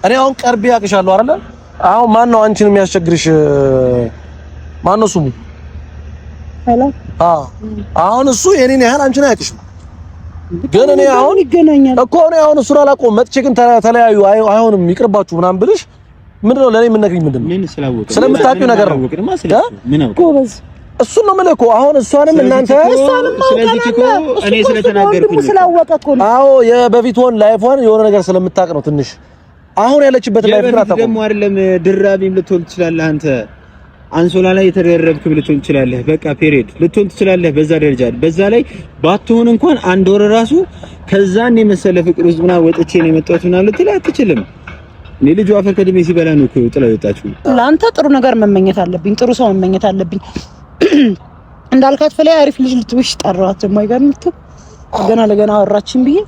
እኔ አሁን ቀርቤ አቅሻለሁ አይደለ? አሁን ማን ነው አንቺን የሚያስቸግርሽ? ማን ነው ስሙ? Hello። አዎ፣ አሁን እሱ የኔን ያህል አንቺን አያውቅሽም። ግን እኔ አሁን ይገናኛል እኮ እኔ አሁን እሱን አላውቀውም። መጥቼ ግን ተለያዩ፣ አይሆንም፣ ይቅርባችሁ ምናምን ብልሽ ምንድን ነው ለእኔ የምትነግሪኝ? ምንድን ነው ምን ስላወቀ ስለምታውቂው ነገር ነው። ምን አውቀ ጎበዝ። እሱን ነው የምልህ እኮ አሁን እሷንም እናንተ ስለዚህ እኮ እኔ ስለተናገርኩኝ ስላወቀ እኮ ነው። አዎ፣ የበፊቷን life ኧን የሆነ ነገር ስለምታውቅ ነው ትንሽ አሁን ያለችበት life ግን አታውቅም። ደግሞ አይደለም ድራቢም ልትሆን ትችላለህ አንተ አንሶላ ላይ የተደረብክ ልትሆን ትችላለህ። በቃ period ልትሆን ትችላለህ በዛ ደረጃ። በዛ ላይ ባትሆን እንኳን አንድ ወር ራሱ ከዛን የመሰለ ፍቅር ውስጥ ምናምን ወጥቼ ነው የመጣሁት ምናምን ልትል አትችልም። እኔ ልጁ አፈር ከድሜ ሲበላ ነው እኮ ጥላው የወጣችው። ለአንተ ጥሩ ነገር መመኘት አለብኝ፣ ጥሩ ሰው መመኘት አለብኝ። እንዳልካት ፍላይ አሪፍ ልጅ ልትውሽ ጠራኋት። ደግሞ አይገርም ገና ለገና አወራችን ብዬ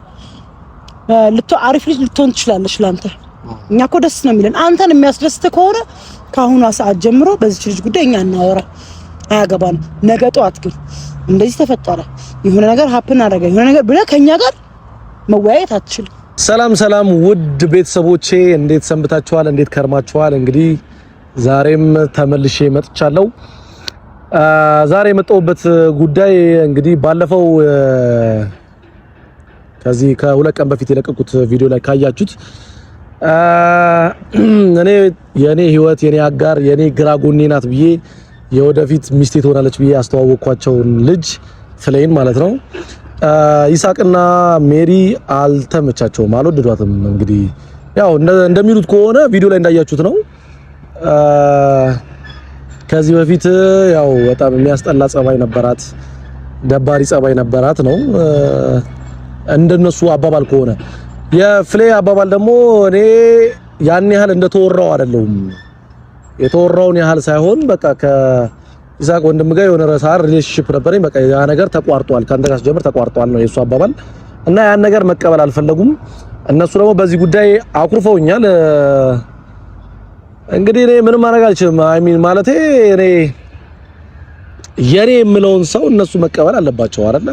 አሪፍ ልጅ ልትሆን ትችላለች ለአንተ። እኛ እኮ ደስ ነው የሚለን አንተን የሚያስደስት ከሆነ ከአሁኗ ሰዓት ጀምሮ በዚች ልጅ ጉዳይ እኛ እናወራ አያገባንም። ነገ ጠዋት ግን እንደዚህ ተፈጠረ የሆነ ነገር happen አደረገ የሆነ ነገር ብለህ ከኛ ጋር መወያየት አትችልም። ሰላም ሰላም፣ ውድ ቤተሰቦቼ እንዴት ሰንብታችኋል? እንዴት ከርማችኋል? እንግዲህ ዛሬም ተመልሼ መጥቻለሁ። ዛሬ የመጣሁበት ጉዳይ እንግዲህ ባለፈው ከዚህ ከሁለት ቀን በፊት የለቀቁት ቪዲዮ ላይ ካያችሁት እኔ የኔ ህይወት የኔ አጋር የኔ ግራ ጎኔ ናት ብዬ የወደፊት ሚስቴ ትሆናለች ብዬ ያስተዋወቅኳቸውን ልጅ ፍሌን ማለት ነው ይሳቅና ሜሪ አልተመቻቸውም፣ አልወደዷትም። እንግዲህ ያው እንደሚሉት ከሆነ ቪዲዮ ላይ እንዳያችሁት ነው። ከዚህ በፊት ያው በጣም የሚያስጠላ ጸባይ ነበራት፣ ደባሪ ጸባይ ነበራት ነው እንደነሱ አባባል ከሆነ። የፍሌ አባባል ደግሞ እኔ ያን ያህል እንደተወራው አይደለሁም፣ የተወራውን ያህል ሳይሆን በቃ ከኢሳቅ ወንድም ጋር የሆነ ረሳር relationship ነበረኝ፣ በቃ ያ ነገር ተቋርጧል፣ ካንተ ጋር ስጀምር ተቋርጧል ነው የሱ አባባል። እና ያን ነገር መቀበል አልፈለጉም። እነሱ ደግሞ በዚህ ጉዳይ አኩርፈውኛል። እንግዲህ እኔ ምንም ማድረግ አልችልም። I mean ማለቴ እኔ የኔ የምለውን ሰው እነሱ መቀበል አለባቸው አይደለ?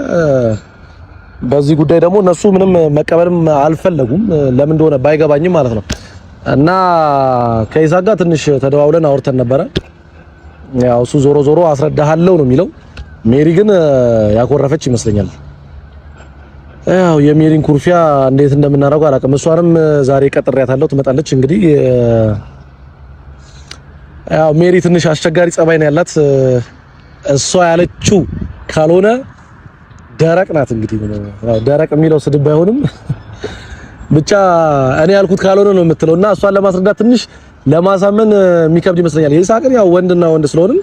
በዚህ ጉዳይ ደግሞ እነሱ ምንም መቀበልም አልፈለጉም። ለምን እንደሆነ ባይገባኝም ማለት ነው። እና ከኢሳቅ ጋር ትንሽ ተደዋውለን አውርተን ነበረ። ያው እሱ ዞሮ ዞሮ አስረዳሃለሁ ነው የሚለው። ሜሪ ግን ያኮረፈች ይመስለኛል። ያው የሜሪን ኩርፊያ እንዴት እንደምናደርገው አላውቅም። እሷንም ዛሬ ቀጥሬያታለሁ፣ ትመጣለች። እንግዲህ ያው ሜሪ ትንሽ አስቸጋሪ ጸባይ ነው ያላት። እሷ ያለችው ካልሆነ ደረቅ ናት። እንግዲህ ያው ደረቅ የሚለው ስድብ ባይሆንም ብቻ እኔ ያልኩት ካልሆነ ነው የምትለው እና እሷን ለማስረዳት ትንሽ ለማሳመን የሚከብድ ይመስለኛል። ይስሐቅን ያው ወንድና ወንድ ስለሆንን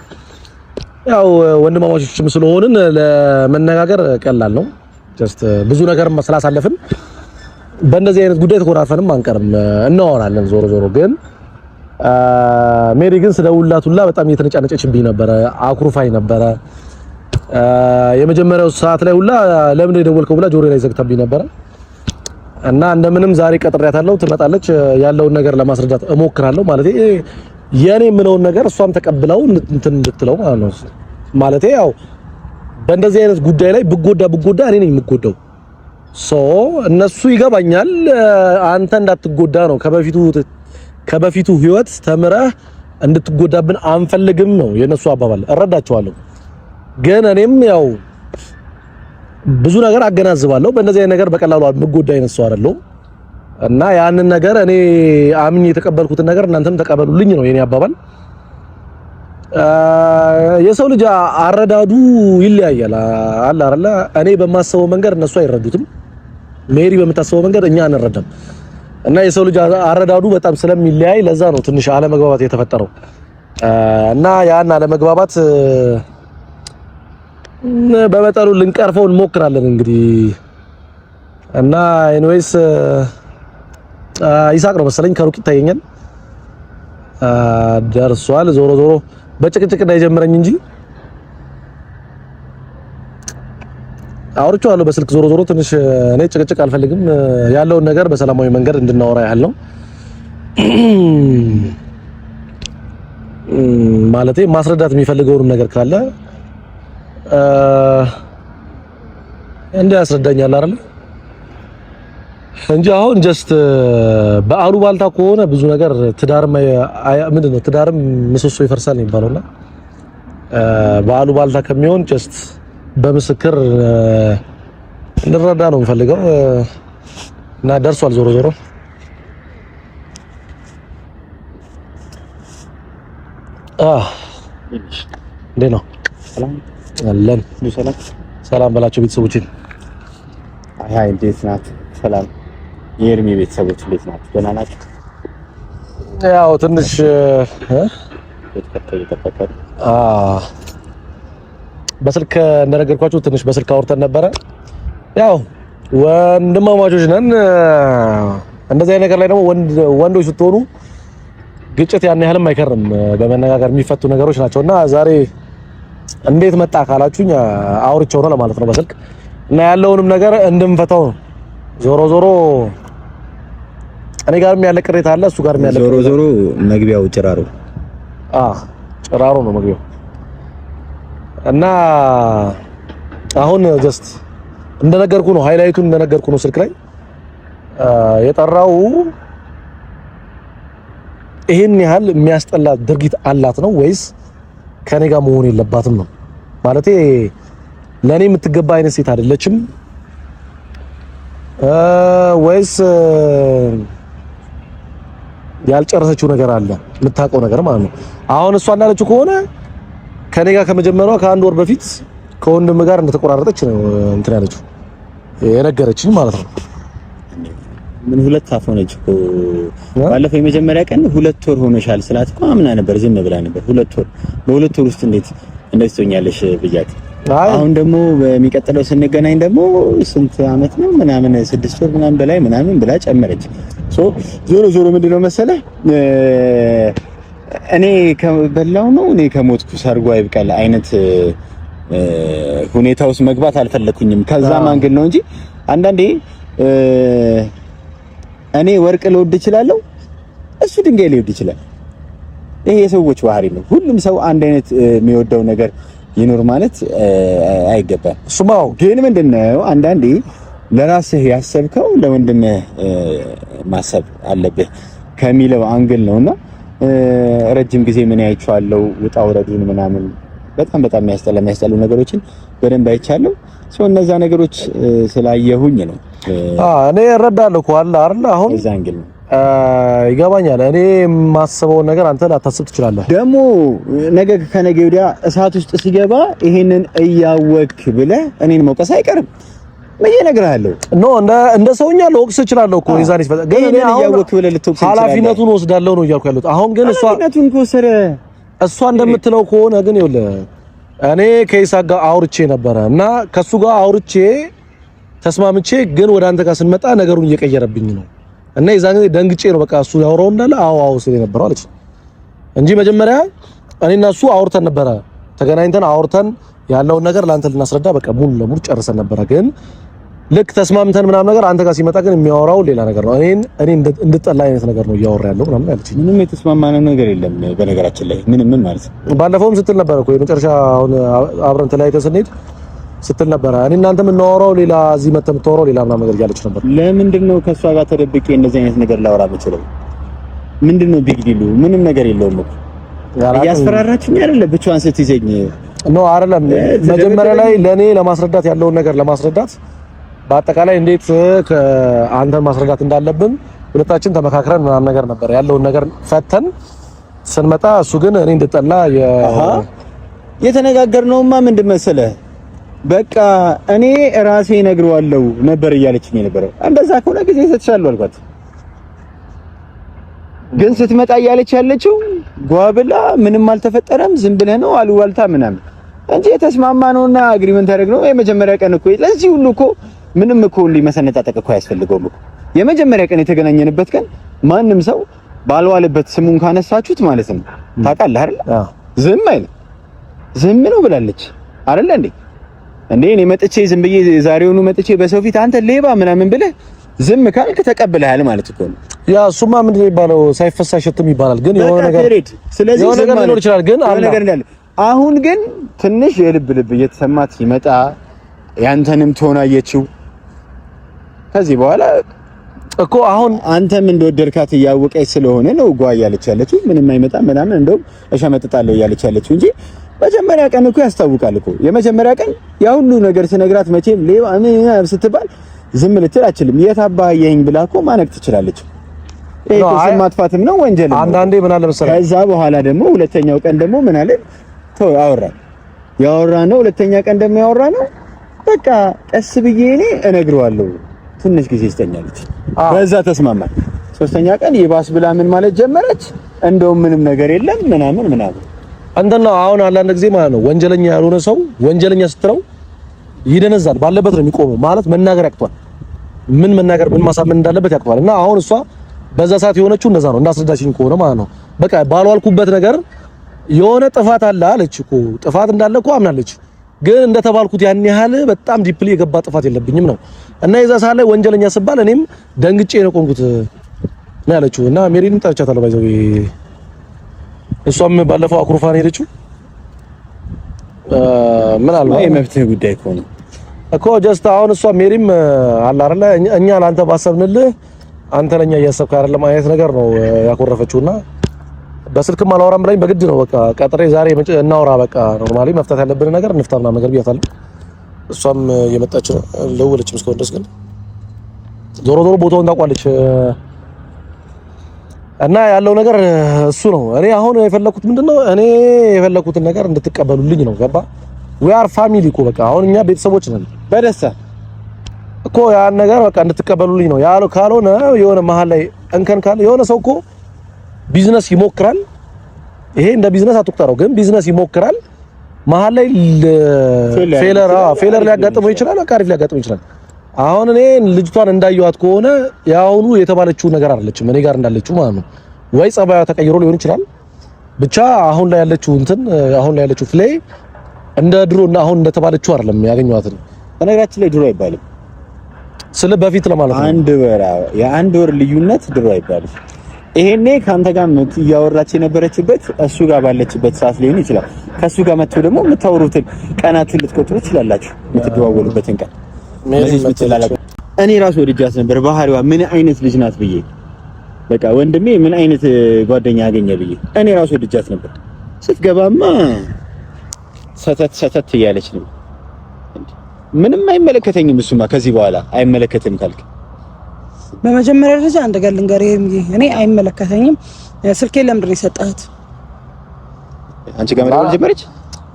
ያው ወንድማማቾችም ስለሆንን ለመነጋገር ቀላል ነው። Just ብዙ ነገር ስላሳለፍን በእንደዚህ አይነት ጉዳይ ተኮራርፈንም አንቀርም፣ እናወራለን። ዞሮ ዞሮ ግን ሜሪ ግን ስደውልላት ሁላ በጣም እየተነጫነጨችብኝ ነበረ፣ አኩርፋኝ ነበረ። የመጀመሪያው ሰዓት ላይ ሁላ ለምን የደወልከው ብላ ጆሮ ላይ ዘግታብኝ ነበረ። እና እንደምንም ዛሬ ቀጥሬያታለሁ፣ ትመጣለች። ያለውን ነገር ለማስረዳት እሞክራለሁ። ማለት የኔ የምለውን ነገር እሷም ተቀብለው እንትን እንድትለው ማለት ነው። ማለቴ ያው በእንደዚህ አይነት ጉዳይ ላይ ብጎዳ ብጎዳ እኔ ነኝ የምጎዳው። So እነሱ ይገባኛል፣ አንተ እንዳትጎዳ ነው ከበፊቱ ህይወት ተምረህ እንድትጎዳብን አንፈልግም ነው የነሱ አባባል። እረዳቸዋለሁ። ግን እኔም ያው ብዙ ነገር አገናዝባለሁ። በእንደዚህ አይነት ነገር በቀላሉ የምጎዳ አይነት ሰው አይደለሁም እና ያንን ነገር እኔ አምኜ የተቀበልኩትን ነገር እናንተም ተቀበሉልኝ ነው የኔ አባባል። የሰው ልጅ አረዳዱ ይለያያል አለ አይደለ? እኔ በማስበው መንገድ እነሱ አይረዱትም፣ ሜሪ በምታስበው መንገድ እኛ አንረዳም። እና የሰው ልጅ አረዳዱ በጣም ስለሚለያይ ለዛ ነው ትንሽ አለመግባባት የተፈጠረው። እና ያን አለመግባባት በመጠኑ ልንቀርፈው እንሞክራለን እንግዲህ። እና anyways ይሳቅ ነው መሰለኝ ከሩቅ ይታየኛል፣ ደርሷል። ዞሮ ዞሮ በጭቅጭቅ እንዳይጀምረኝ እንጂ አውርቼዋለሁ በስልክ። ዞሮ ዞሮ ትንሽ እኔ ጭቅጭቅ አልፈልግም። ያለውን ነገር በሰላማዊ መንገድ እንድናወራ ያህል ነው። ማለቴ ማስረዳት የሚፈልገውንም ነገር ካለ እንደ ያስረዳኛል አይደል? እንጂ አሁን just በአሉባልታ ከሆነ ብዙ ነገር ትዳርም ምንድን ነው ትዳርም ምሰሶ ይፈርሳል የሚባለውና በአሉባልታ ከሚሆን just በምስክር እንድረዳ ነው የምፈልገው እና ደርሷል። ዞሮ ዞሮ እንዴት ነው አለን? ሰላም በላቸው ቤተሰቦችን። አይ እንዴት ናት? ሰላም የኤርሚ ቤተሰቦች እንዴት ናት? ደህና ናችሁ? ያው ትንሽ በስልክ እንደነገርኳችሁ ትንሽ በስልክ አውርተን ነበረ። ያው ወንድማማቾች ነን። እንደዚህ አይነት ነገር ላይ ደግሞ ወንዶች ስትሆኑ ግጭት ያን ያህልም አይከርም፣ በመነጋገር የሚፈቱ ነገሮች ናቸውና ዛሬ እንዴት መጣ ካላችሁኝ አውርቼው ነው ለማለት ነው በስልክ እና ያለውንም ነገር እንድንፈታው ነው። ዞሮ ዞሮ እኔ ጋርም ያለ ቅሬታ አለ፣ እሱ ጋርም ያለ ዞሮ ዞሮ መግቢያው ጭራሮ ጭራሮ ነው መግቢያው እና አሁን just እንደነገርኩ ነው፣ highlight ኡን እንደነገርኩ ነው። ስልክ ላይ የጠራው ይሄን ያህል የሚያስጠላ ድርጊት አላት ነው ወይስ ከኔ ጋር መሆን የለባትም ነው? ማለቴ ለኔ የምትገባ አይነት ሴት አይደለችም ወይስ ያልጨረሰችው ነገር አለ የምታውቀው ነገር ማለት ነው። አሁን እሷ እንዳለችው ከሆነ ከኔ ጋር ከመጀመሪያዋ ከአንድ ወር በፊት ከወንድም ጋር እንደተቆራረጠች ነው እንትን ያለችው የነገረችኝ ማለት ነው። ምን ሁለት አፍ ሆነች እኮ ባለፈው የመጀመሪያ ቀን 2 ወር ሆነሻል ስላት እኮ አምና ነበር፣ ዝም ብላ ነበር። 2 ወር በ2 ወር ውስጥ እንዴት እንደዚህ ትሆኛለሽ ብያት። አሁን ደግሞ በሚቀጥለው ስንገናኝ ደግሞ ስንት አመት ነው ምናምን 6 ወር ምናምን በላይ ምናምን ብላ ጨመረች። so ዞሮ ዞሮ ምንድነው መሰለህ እኔ ከበላው ነው እኔ ከሞትኩ ሰርጎ አይብቀል አይነት ሁኔታ ውስጥ መግባት አልፈለኩኝም። ከዛ angle ነው እንጂ አንዳንዴ እኔ ወርቅ ልወድ እችላለሁ፣ እሱ ድንጋይ ሊወድ ይችላል። ይሄ የሰዎች ባህሪ ነው። ሁሉም ሰው አንድ አይነት የሚወደው ነገር ይኖር ማለት አይገባም። እሱማው ግን ምንድነው አንዳንዴ ለራስህ ያሰብከው ለወንድምህ ማሰብ አለብህ ከሚለው angle ነውና ረጅም ጊዜ ምን አይቼዋለሁ፣ ውጣ ውረዱን ምናምን በጣም በጣም የሚያስጠላ የሚያስጠሉ ነገሮችን በደንብ አይቻለሁ። ሰው እነዛ ነገሮች ስላየሁኝ ነው። እኔ እረዳለሁ እኮ አለ አይደል? አሁን እዛ angle ነው ይገባኛል። እኔ የማስበውን ነገር አንተ ላታስብ ትችላለህ። ደግሞ ነገ ከነገ ወዲያ እሳት ውስጥ ሲገባ ይሄንን እያወክ ብለህ እኔን መውቀስ አይቀርም። እነግርሃለሁ። no እንደ ሰውኛ ልወቅስ እችላለሁ እኮ የዛኔ ሲፈጠር፣ ግን እኔ አሁን እያወክ ብለህ ልትወቅስ ኃላፊነቱን ወስዳለሁ ነው እያልኩ ያለሁት። አሁን ግን እሷ ኃላፊነቱን ከወሰደ እሷ እንደምትለው ከሆነ ግን ይኸውልህ እኔ ከይሳቅ ጋር አውርቼ ነበረ እና ከሱ ጋር አውርቼ ተስማምቼ፣ ግን ወደ አንተ ጋር ስንመጣ ነገሩን እየቀየረብኝ ነው እና የዛን ጊዜ ደንግጬ ነው በቃ እሱ ያወራው እንዳለ አዎ አዎ ስል የነበረው አለች እንጂ መጀመሪያ እኔና እሱ አውርተን ነበረ፣ ተገናኝተን አውርተን ያለውን ነገር ለአንተ ልናስረዳ በቃ ሙሉ ለሙሉ ጨርሰን ነበረ። ግን ልክ ተስማምተን ምናምን ነገር አንተ ጋር ሲመጣ ግን የሚያወራው ሌላ ነገር ነው። እኔን እኔ እንድጠላ አይነት ነገር ነው እያወራ ያለው ምናምን አለች። ምንም የተስማማነው ነገር የለም በነገራችን ላይ ምንም ምን ማለት ነው። ባለፈውም ስትል ነበረ እኮ የመጨረሻ አሁን አብረን ተለያይተን ስንሄድ ስትል ነበረ እኔ እናንተ የምናወራው ሌላ፣ እዚህ መተህ የምታወራው ሌላ ምናምን ነገር እያለች ነበር። ለምንድን ነው ከእሷ ጋር ተደብቄ እንደዚህ አይነት ነገር ላወራ የምችለው? ምንድን ነው big deal ኡ? ምንም ነገር የለውም እኮ እያስፈራራችኝ አይደለ? ብቻዋን ስትይዘኝ no አይደለም። መጀመሪያ ላይ ለእኔ ለማስረዳት ያለውን ነገር ለማስረዳት በአጠቃላይ እንዴት አንተን ማስረዳት እንዳለብን ሁለታችን ተመካክረን ምናምን ነገር ነበር ያለውን ነገር ፈተን ስንመጣ፣ እሱ ግን እኔ እንድጠላ የተነጋገርነውማ ምንድን መሰለህ፣ በቃ እኔ ራሴ እነግረዋለሁ ነበር እያለችኝ የነበረው። እንደዛ ከሆነ ጊዜ እሰጥሻለሁ አልኳት። ግን ስትመጣ እያለች ያለችው ጓብላ ምንም አልተፈጠረም ዝም ብለህ ነው አሉባልታ ምናምን እንጂ የተስማማ ነውና agreement ያደረግነው የመጀመሪያ ቀን እኮ ለዚህ ሁሉ እኮ ምንም እኮ መሰነጣጠቅ እኮ አያስፈልገውም እኮ። የመጀመሪያ ቀን የተገናኘንበት ቀን ማንም ሰው ባልዋለበት ስሙን ካነሳችሁት ማለት ነው ታውቃለህ አይደል? ዝም አይልም። ዝም ነው ብላለች አይደል እንዴ? እንዴ እኔ መጥቼ ዝም ብዬ ዛሬውኑ መጥቼ በሰው ፊት አንተ ሌባ ምናምን ብለህ ዝም ካልክ ተቀብለሃል ማለት እኮ ነው። ያ እሱማ ምንድን ነው የሚባለው? ሳይፈሳ አይሸትም ይባላል። ግን የሆነ ነገር ስለዚህ የሆነ ነገር ሊኖር ይችላል። ግን የሆነ ነገር እንዳለ አሁን ግን ትንሽ የልብ ልብ እየተሰማት ሲመጣ ያንተንም ትሆን አየችው። ከዚህ በኋላ እኮ አሁን አንተም እንደወደድካት እያወቀች ስለሆነ ነው ጓ እያለች ያለችው። ምንም አይመጣም ምናምን እንደውም እሸመጥጣለሁ እያለች ያለችው እንጂ መጀመሪያ ቀን እኮ ያስታውቃል እኮ። የመጀመሪያ ቀን ያ ሁሉ ነገር ስነግራት መቼም ሌባ ስትባል ዝም ልትል አችልም። የት አባህ አየኸኝ ብላ እኮ ማነቅ ትችላለች። ይሄ ስም ማጥፋትም ነው ወንጀል ነው። አንዳንዴ ምን አለ መሰለህ፣ ከዛ በኋላ ደግሞ ሁለተኛው ቀን ደግሞ ምን አለ ተው አወራን ያወራ ነው። ሁለተኛ ቀን ደግሞ ያወራ ነው። በቃ ቀስ ብዬ እኔ እነግረዋለሁ ትንሽ ጊዜ ይስጠኛለች። በዛ ተስማማን። ሶስተኛ ቀን ይባስ ብላ ምን ማለት ጀመረች። እንደውም ምንም ነገር የለም ምናምን ምናምን እንትን ነው። አሁን አንዳንድ ጊዜ ማለት ነው ወንጀለኛ ያልሆነ ሰው ወንጀለኛ ስትለው ይደነዛል። ባለበት ነው የሚቆመው። ማለት መናገር ያቅቷል። ምን መናገር ምን ማሳመን እንዳለበት ያቅቷል። እና አሁን እሷ በዛ ሰዓት የሆነችው እንደዛ ነው፣ እንዳስረዳችኝ ከሆነ ማለት ነው። በቃ ባልዋልኩበት ነገር የሆነ ጥፋት አለ አለች እኮ። ጥፋት እንዳለ እኮ አምናለች። ግን እንደተባልኩት ያን ያህል በጣም deeply የገባ ጥፋት የለብኝም ነው። እና የዛ ሰዓት ላይ ወንጀለኛ ስባል እኔም ደንግጬ ነው ቆምኩት ነው ያለችው። እና ሜሪንም ጠርቻታለሁ by the way እሷም ባለፈው አኩርፋን ሄደችው። ምን አልባ የመብትህ ጉዳይ እኮ ነው እኮ just አሁን እሷ ሜሪም አለ አይደለ እኛ ለአንተ ባሰብንልህ አንተ ለኛ እያሰብክ አይደለም አይነት ነገር ነው ያኮረፈችውና በስልክም አላወራም ብላኝ በግድ ነው በቃ ቀጥሬ ዛሬ እናውራ በቃ normally መፍታት ያለብን ነገር እንፍታ ምናምን ነገር ብያታለሁ። እሷም እየመጣች ነው አልደወለችም እስካሁን ድረስ ግን ዞሮ ዞሮ ቦታውን ታውቋለች እና ያለው ነገር እሱ ነው። እኔ አሁን የፈለኩት ምንድነው እኔ የፈለኩትን ነገር እንድትቀበሉልኝ ነው። ገባ we are family እኮ በቃ አሁን እኛ ቤተሰቦች ነን። በደስታ እኮ ያን ነገር በቃ እንድትቀበሉልኝ ነው ያለው። ካልሆነ የሆነ መሀል ላይ እንከን ካለ የሆነ ሰው እኮ ቢዝነስ ይሞክራል። ይሄ እንደ ቢዝነስ አትቁጠረው፣ ግን ቢዝነስ ይሞክራል። መሀል ላይ failure ሊያጋጥመው ይችላል። በቃ አሪፍ ሊያጋጥመው ይችላል። አሁን እኔ ልጅቷን እንዳየኋት ከሆነ የአሁኑ የተባለችው ነገር አይደለችም፣ እኔ ጋር እንዳለችው ማለት ነው። ወይ ጸባዩ ተቀይሮ ሊሆን ይችላል። ብቻ አሁን ላይ ያለችው እንትን አሁን ላይ ያለችው ፍሌ እንደ ድሮ እና አሁን እንደተባለችው አይደለም ያገኘኋት። በነገራችን ላይ ድሮ አይባልም ስለ በፊት ለማለት ነው። አንድ ወር የአንድ ወር ልዩነት ድሮ አይባልም። ይሄኔ ካንተ ጋር እያወራች የነበረችበት እሱ ጋር ባለችበት ሰዓት ሊሆን ይችላል። ከሱ ጋር መጥቶ ደግሞ የምታወሩትን ቀናችሁን ልትቆጥሩ ትችላላችሁ። የምትደዋወሉበትን ቀን እኔ ራሱ ወድጃት ነበር። ባህሪዋ ምን አይነት ልጅ ናት ብዬ በቃ ወንድሜ ምን አይነት ጓደኛ አገኘ ብዬ እኔ ራሱ ወድጃት ነበር። ስትገባማ ሰተት ሰተት እያለች ነው። ምንም አይመለከተኝም። እሱማ ከዚህ በኋላ አይመለከትም ካልክ በመጀመሪያ ደረጃ አንድ ነገር ልንገርህ፣ እኔ አይመለከተኝም። ስልኬን ለምንድን ነው የሰጠሃት? አንቺ ጋር መደወል ጀመረች?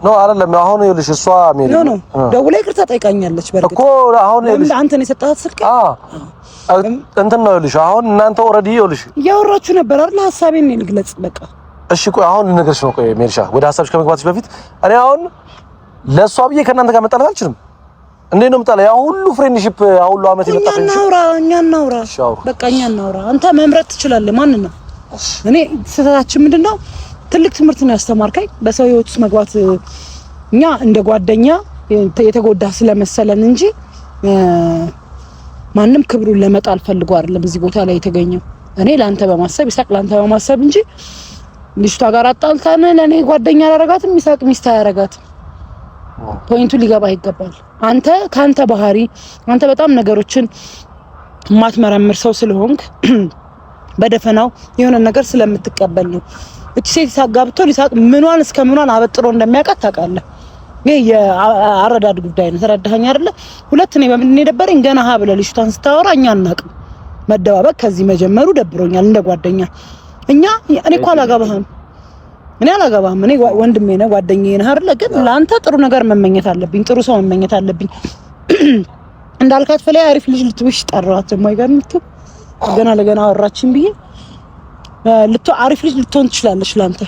no አይደለም። አሁን ይኸውልሽ፣ እሷ ሜሪ no no ደውላ ይቅርታ ጠይቃኛለች። በርግጥ እኮ አሁን ይኸውልሽ፣ አንተ ነው የሰጠሃት ስልኬ? አዎ እንትን ነው ይኸውልሽ፣ አሁን እናንተ already ይኸውልሽ እያወራችሁ ነበር አይደል? ሀሳቤን እኔ ልግለጽ በቃ። እሺ ቆይ አሁን ልነግርሽ ነው። ቆይ ሜሪሻ፣ ወደ ሀሳብሽ ከመግባትሽ በፊት እኔ አሁን ለእሷ ብዬ ከእናንተ ጋር መጣላት አልችልም። እንዴት ነው የምጣለው? ያ ሁሉ friendship፣ ያ ሁሉ አመት የመጣ friendship። እኛ እናውራ፣ በቃ እኛ እናውራ። አንተ መምረጥ ትችላለህ ማንን ነው። እኔ ስህተታችን ምንድን ነው? ትልቅ ትምህርት ነው ያስተማርከኝ። በሰው ህይወት ውስጥ መግባት እኛ እንደ ጓደኛ የተጎዳ ስለመሰለን እንጂ ማንም ክብሩን ለመጣል ፈልጎ አይደለም እዚህ ቦታ ላይ የተገኘው። እኔ ለአንተ በማሰብ ይሳቅ ለአንተ በማሰብ እንጂ ልጅቷ ጋር አጣልታን ለእኔ ጓደኛ አላረጋትም፣ ይሳቅ ሚስት አያረጋትም። point ኡ ሊገባ ይገባል። አንተ ከአንተ ባህሪ አንተ በጣም ነገሮችን የማትመረምር ሰው ስለሆንክ በደፈናው የሆነ ነገር ስለምትቀበል ነው። እቺ ሴት ይሳቅ ጋብቶ ይሳቅ ምኗን እስከ ምኗን አበጥሮ እንደሚያውቃት ታውቃለህ። ይሄ የአረዳድ ጉዳይ ነው። ተረዳኸኝ አይደለ? ሁለት እኔ በምንድን ነው የደበረኝ? ገና ሀ ብለህ ልጅቷን ስታወራ እኛ አናውቅም። መደባበቅ ከዚህ መጀመሩ ደብሮኛል። እንደ ጓደኛ እኛ እኔ እኮ አላገባህም እኔ አላገባህም። እኔ ወንድሜ ነህ ጓደኛዬ ነህ አይደለ? ግን ለአንተ ጥሩ ነገር መመኘት አለብኝ፣ ጥሩ ሰው መመኘት አለብኝ። እንዳልካት ፈላይ አሪፍ ልጅ ልትውሽ ጠራኋት። ደግሞ አይገርምም? ገና ለገና አወራችን ብዬ አሪፍ ልጅ ልትሆን ትችላለች ለአንተ።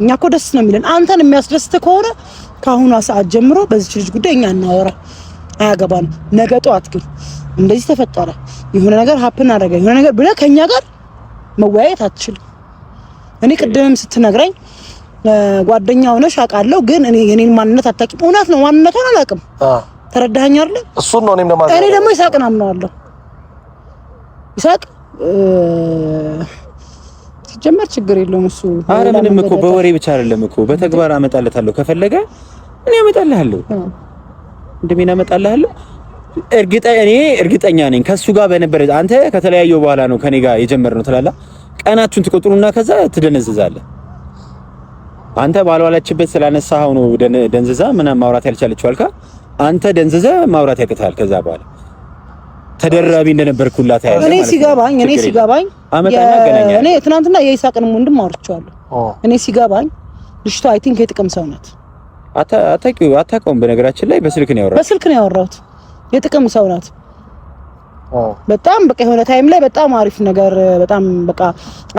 እኛ እኮ ደስ ነው የሚለን አንተን የሚያስደስት ከሆነ ከአሁኗ ሰዓት ጀምሮ በዚች ልጅ ጉዳይ እኛ እናወራ አያገባንም። ነገ ጠዋት ግን እንደዚህ ተፈጠረ የሆነ ነገር happen አደረገ የሆነ ነገር ብለህ ከኛ ጋር መወያየት አትችልም። እኔ ቅድምም ስትነግረኝ ጓደኛ ሆነሽ አውቃለሁ፣ ግን እኔ የኔን ማንነት አታውቂም። እውነት ነው፣ ማንነቷን አላውቅም። ተረዳኸኝ አይደለ? እሱን ነው እኔም ለማለት እኔ ደግሞ ይሳቅን አምነዋለሁ። ይሳቅ ሲጀመር ችግር የለውም እሱ። አረ ምንም እኮ በወሬ ብቻ አይደለም እኮ በተግባር አመጣለታለሁ። ከፈለገ እኔ አመጣልሃለሁ፣ እንደሜን አመጣልሃለሁ። እኔ እርግጠኛ ነኝ ከሱ ጋር በነበረ አንተ ከተለያየው በኋላ ነው ከኔ ጋር የጀመርነው ትላለህ። ቀናችሁን ትቆጥሩና ከዛ ትደነዝዛለህ። አንተ ባልዋለችበት ስላነሳኸው ነው ደንዝዛ ምናምን ማውራት ያልቻለችው አልካ። አንተ ደንዝዘ ማውራት ያቅታል። ከዛ በኋላ ተደራቢ እንደነበርኩላት ያለ እኔ ሲገባኝ እኔ ሲገባኝ እኔ ትናንትና የይሳቅንም ወንድም አውርቼዋለሁ። እኔ ሲገባኝ ልጅቷ I think የጥቅም ሰው ናት። አታውቀውም። በነገራችን ላይ በስልክ ነው ያወራሁት፣ በስልክ ነው ያወራሁት። የጥቅም ሰው ናት። በጣም በቃ የሆነ time ላይ በጣም አሪፍ ነገር በጣም በቃ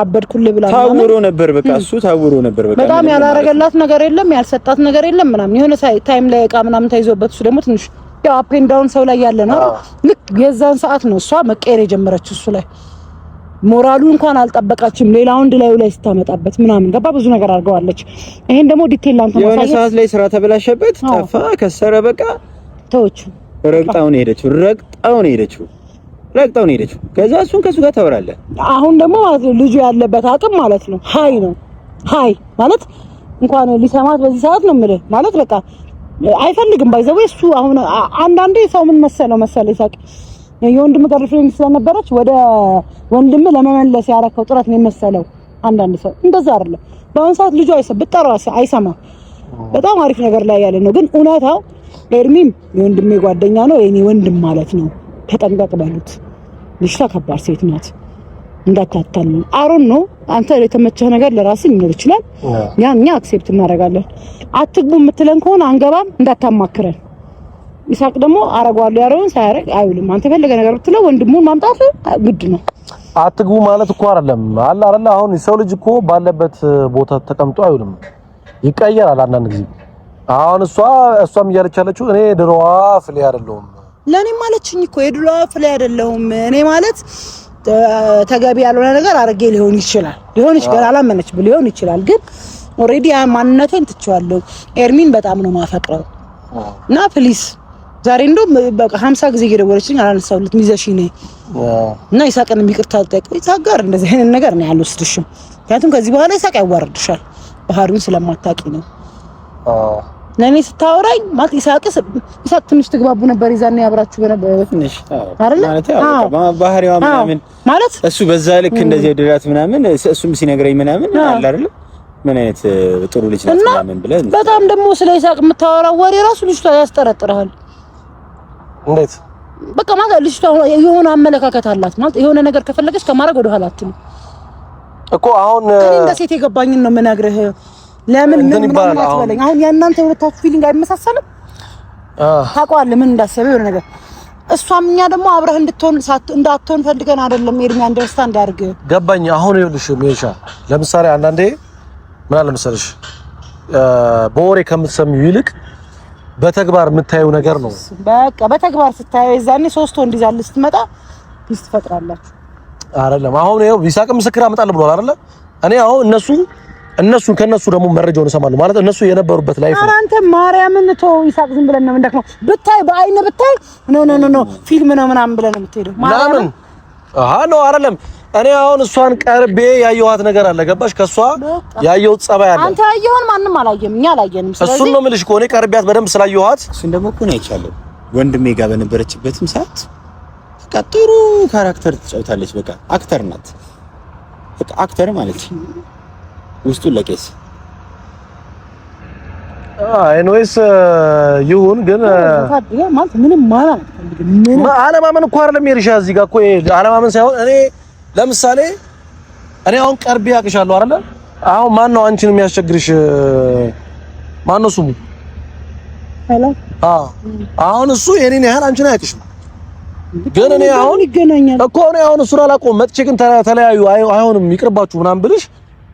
አበድኩልህ ብላ ታውሮ ነበር። በቃ እሱ ታውሮ ነበር። በቃ በጣም ያላረገላት ነገር የለም፣ ያልሰጣት ነገር የለም ምናምን። የሆነ time ላይ እቃ ምናምን ተይዞበት እሱ ደግሞ ትንሽ ያው up and down ሰው ላይ ያለ ነው። ልክ የዛን ሰዓት ነው እሷ መቀየር የጀመረችው። እሱ ላይ ሞራሉ እንኳን አልጠበቃችም። ሌላ ወንድ ላዩ ላይ ስታመጣበት ምናምን ገባ ብዙ ነገር አድርገዋለች። ይሄን ደግሞ detail ላንተ ማሳየት የሆነ ሰዓት ላይ ስራ ተበላሸበት፣ ጠፋ፣ ከሰረ፣ በቃ ተወችው። ረግጣውን ሄደችው፣ ረግጣውን ሄደችው፣ ረግጣውን ሄደችው። ከዛ እሱን ከሱ ጋር ታወራለህ። አሁን ደግሞ ማለት ነው ልጁ ያለበት አቅም ማለት ነው high ነው። high ማለት እንኳን ሊሰማት በዚህ ሰዓት ነው የምልህ ማለት በቃ አይፈልግም። by the way እሱ አሁን አንዳንዴ ሰው ምን መሰለው መሰለህ ይሳቅ የወንድም girlfriend ስለነበረች ወደ ወንድም ለመመለስ ያረከው ጥረት ነው የመሰለው። አንዳንድ ሰው እንደዛ አይደለም። በአሁን ሰዓት ልጁ ብጠራው አይሰማ። በጣም አሪፍ ነገር ላይ ያለ ነው። ግን እውነታው ኤርሚም የወንድሜ ጓደኛ ነው የኔ ወንድም ማለት ነው። ተጠንቀቅ በሉት። ልጅቷ ከባድ ሴት ናት፣ እንዳታታልን። አሮን ነው አንተ የተመቸህ ነገር ለራስህ ሊኖር ይችላል። ያን እኛ accept እናደርጋለን። አትግቡ የምትለን ከሆነ አንገባም፣ እንዳታማክረን። ይሳቅ ደግሞ አረገዋለሁ ያለውን ሳያረግ አይውልም። አንተ የፈለገ ነገር ብትለው ወንድሙን ማምጣት ግድ ነው። አትግቡ ማለት እኮ አይደለም አለ አይደለ? አሁን የሰው ልጅ እኮ ባለበት ቦታ ተቀምጦ አይውልም፣ ይቀየራል አንዳንድ ጊዜ። አሁን እሷም እያለች ያለችው እኔ ድሮዋ ፍሌ አይደለሁም። ለእኔም አለችኝ እኮ የድሮዋ ፍሌ አይደለሁም። እኔ ማለት ተገቢ ያልሆነ ነገር አድርጌ ሊሆን ይችላል ሊሆን ይችላል፣ አላመነችም ሊሆን ይችላል። ግን already ያ ማንነቴን ትቼዋለሁ። ኤርሚን በጣም ነው ማፈቅረው እና please ዛሬ እንደውም በቃ 50 ጊዜ እየደወለችልኝ አላነሳሁለትም። ይዘሽ ነይ እና ይሳቅንም ይቅርታ አልጠይቀው። ይሳቅ ጋር እንደዚህ አይነት ነገር ነው ያልወስድሽም። ምክንያቱም ከዚህ በኋላ ይሳቅ ያዋርድሻል፣ ባህሪውን ስለማታውቂ ነው። ለእኔ ስታወራኝ ማለት ይሳቅ ትንሽ ትግባቡ ነበር ይዛኔ አብራችሁ በነበረ ትንሽ አይደል? ማለት ባህሪዋ ምናምን ማለት እሱ በዛ ልክ እንደዚህ ወደዳት ምናምን እሱም ሲነግረኝ ምናምን አለ አይደል ምን አይነት ጥሩ ልጅ ናት ምናምን ብለህ በጣም ደግሞ ስለ ይሳቅ የምታወራው ወሬ ራሱ ልጅቷ ያስጠረጥርሃል። እንዴት በቃ ማለት ልጅቷ የሆነ አመለካከት አላት ማለት የሆነ ነገር ከፈለገች ከማድረግ ወደ ኋላ አትልም እኮ። አሁን እኔ እንደ ሴት የገባኝን ነው የምነግርህ። ለምን ምን ምን አትበለኝ። አሁን ያናንተ የሁለታችሁ feeling አይመሳሰልም። ታውቀዋለህ ምን እንዳሰበ የሆነ ነገር እሷም እኛ ደግሞ አብረህ እንድትሆን እንዳትሆን ፈልገን አይደለም። ኤርሚ understand አድርግ። ገባኝ። አሁን ይኸውልሽ ሜሻ፣ ለምሳሌ አንዳንዴ ምን አለ መሰለሽ በወሬ ከምትሰሚው ይልቅ በተግባር የምታየው ነገር ነው። በቃ በተግባር ስታየው የዛኔ ሶስት ወንድ ይዛልህ ስትመጣ peace ትፈጥራላችሁ። አይደለም አሁን ይኸው ይሳቅ ምስክር አመጣለሁ ብሏል አይደለ? እኔ አሁን እነሱ ከነሱ ደግሞ መረጃውን እሰማለሁ ማለት እነሱ የነበሩበት life ነው። አንተ ማርያምን ተው ይሳቅ፣ ዝም ብለን ነው የምንደክመው። ብታይ በአይነ ብታይ no no no no ፊልም ነው ምናምን ብለን ነው የምትሄደው። ለምን አሃ ነው አይደለም። እኔ አሁን እሷን ቀርቤ ያየኋት ነገር አለ፣ ገባሽ? ከሷ ያየሁት ጸባይ አለ። አንተ ያየኸውን ማንም አላየም፣ እኛ አላየንም። ስለዚህ እሱን ነው የምልሽ እኮ እኔ ቀርቤያት በደንብ ስላየኋት። እሱን ደግሞ እኮ ነው አይቻለሁ። ወንድሜ ጋር በነበረችበትም ሰዓት በቃ ጥሩ character ትጫውታለች። በቃ actor ናት። በቃ actor ማለት ውስጡን ለቄስ anyways ይሁን ግን ማለት ምንም ማለት አለማመን እኮ አይደለም የርሻ እዚህ ጋር እኮ አለማመን ሳይሆን እኔ ለምሳሌ እኔ አሁን ቀርቤ አቅሻለሁ አይደለ? አሁን ማን ነው አንቺን የሚያስቸግርሽ? ማን ነው ስሙ? hello አዎ፣ አሁን እሱ የኔን ያህል አንቺን አያውቅሽም። ግን እኔ አሁን ይገናኛል እኮ እኔ አሁን እሱን አላውቀውም። መጥቼ ግን ተለያዩ አይሆንም ይቅርባችሁ ምናምን ብልሽ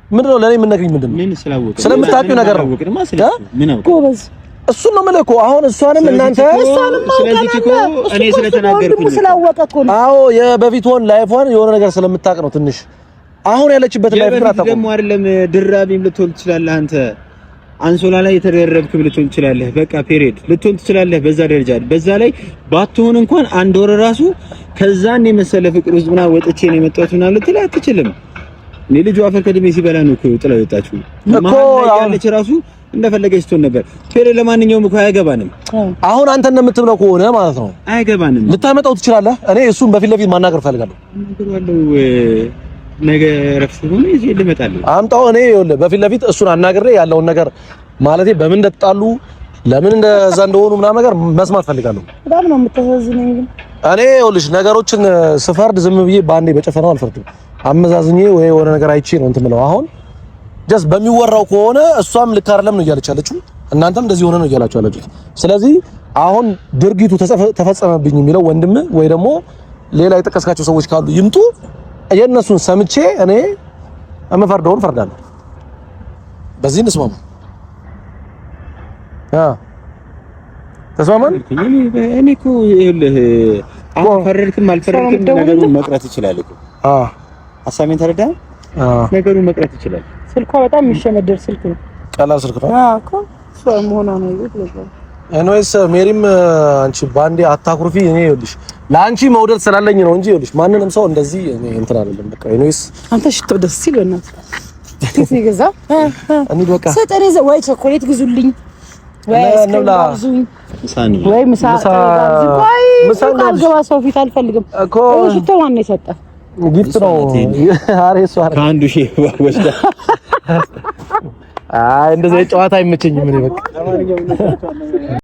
ምንድን ነው ለኔ የምትነግሪኝ? ምንድን ነው ስለምታውቂው ነገር ነው። ጎበዝ እሱን ነው የምልህ እኮ አሁን እሷንም እናንተ እኔ ስለተናገርኩኝ ስላወቀ እኮ ነው። አዎ የበፊቷን life ፏን የሆነ ነገር ስለምታውቅ ነው። ትንሽ አሁን ያለችበት life ግን አታውቅም። ደግሞ አይደለም ድራቢም ልትሆን ትችላለህ አንተ አንሶላ ላይ የተደረብክ ልትሆን ትችላለህ። በቃ period ልትሆን ትችላለህ። በዛ ደረጃ በዛ ላይ ባትሆን እንኳን አንድ ወር ራሱ ከዛን የመሰለ ፍቅር ውስጥ ምናምን ወጥቼ ነው የመጣሁት ምናምን ልትል አትችልም። እኔ ልጁ አፈር ከድሜ ሲበላ ነው እኮ ጥላው የወጣችው እኮ ያለች ራሱ እንደፈለገች ትሆን ነበር። ፌሬ ለማንኛውም እኮ አያገባንም። አሁን አንተ እንደምትብለው ከሆነ ማለት ነው አያገባንም። ልታመጣው ትችላለህ። እኔ እሱን በፊት ለፊት ማናገር እፈልጋለሁ። ነገ እረፍት ሆኖ ይዤ ልመጣለሁ። አምጣው። እኔ ይኸውልህ በፊት ለፊት እሱን አናግሬ ያለውን ነገር ማለቴ በምን እንደተጣሉ ለምን እንደዛ እንደሆኑ ምናምን ነገር መስማት ፈልጋለሁ። በጣም ነው የምታሳዝነኝ። ግን እኔ ይኸውልሽ ነገሮችን ስፈርድ ዝም ብዬ በአንዴ በጨፈነው አልፈርድም። አመዛዝኜ ወይ የሆነ ነገር አይቼ ነው እንትን የምለው። አሁን just በሚወራው ከሆነ እሷም ልክ አይደለም ነው እያለች ያለችው፣ እናንተም እንደዚህ ሆነ ነው እያላችሁ ያለችሁት። ስለዚህ አሁን ድርጊቱ ተፈጸመብኝ የሚለው ወንድም ወይ ደግሞ ሌላ የጠቀስካቸው ሰዎች ካሉ ይምጡ፣ የእነሱን ሰምቼ እኔ የምፈርደውን ፈርዳለሁ። በዚህ እንስማማ። ተስማማን? እኔ እኮ ይኸውልህ አሁን ፈረድክም አልፈረድክም ነገሩን መቅረት ይችላል እኮ። አዎ ሀሳቤን ተረዳህ? ነገሩን መቅረት ይችላል። ስልኳ በጣም የሚሸመደር ስልክ ነው። ቀላል ስልክ ነው። አዎ እኮ እሷ መሆኗ ነው። Anyways ሜሪም አንቺ ባንዴ አታኩርፊ። እኔ ይኸውልሽ ለአንቺ መውደድ ስላለኝ ነው እንጂ ይኸውልሽ ማንንም ሰው እንደዚህ እኔ እንትን አይደለም። በቃ anyways አንተ ሽቶ ደስ ሲል በእናትህ እንዴት ነው የገዛው? እንሂድ በቃ ስጠን ወይ ቸኮሌት ግዙልኝ ወይ ምሳ አልገባ ሰው ፊት አልፈልግም እኮ። ሽቶ ማን ነው የሰጠህ? Gift ነው። አሬ እሷ ከአንዱ ሺህ ወስዳ። አይ እንደዚህ ጨዋታ አይመቸኝም እኔ በቃ።